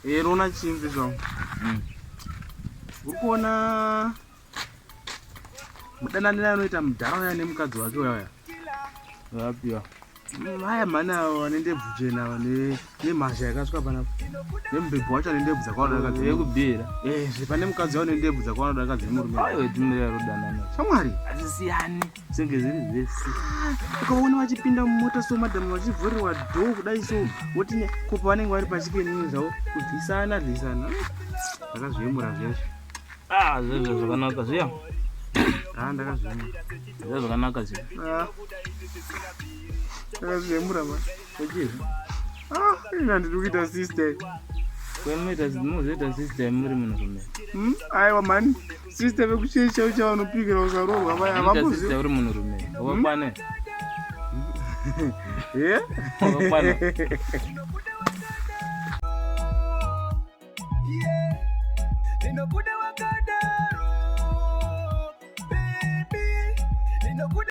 Eh, rona chimbi zvangu. Uri kuona mudananira anoita mudhara uya nemukadzi wake uya uya. Vapiwa. Vaya mhani avo vane ndebvu chena vane nemhazha yakasvika panapa. Nemubhebhi wacho ane ndebvu dzakawanda dakadzi. Yekubhira. Eh, zve pane mukadzi wacho ane ndebvu dzakawanda dakadzi nemurume. Aiwa timirira rudanano. Shamwari. Hazvisiyani. Zvinge zviri zvese. Ukaona vachipinda mumota so madam vachivhurirwa dhoo kudai so woti ko pavanenge vari pachikenini zvavo kudlisana dlisana. Ndakazviyemura zveshe. Ah, zvezvo zvakanaka zviya. Ah, ndakazviyemura. Zvezvo zvakanaka zviya. Ah. Ndakazviyemura man. Ochizvi. Ah, ina ndiri kuita sister. Kwemunoita munozoita sister muri munhurume. Hmm? Aiwa mani. Sister vekuchechi chavo chavanopikira usaroorwa vaya Unoita havambozivi. sister uri munhurume. Wakakwana. Yeah? Wakakwana. Ndinokuda wakadaro.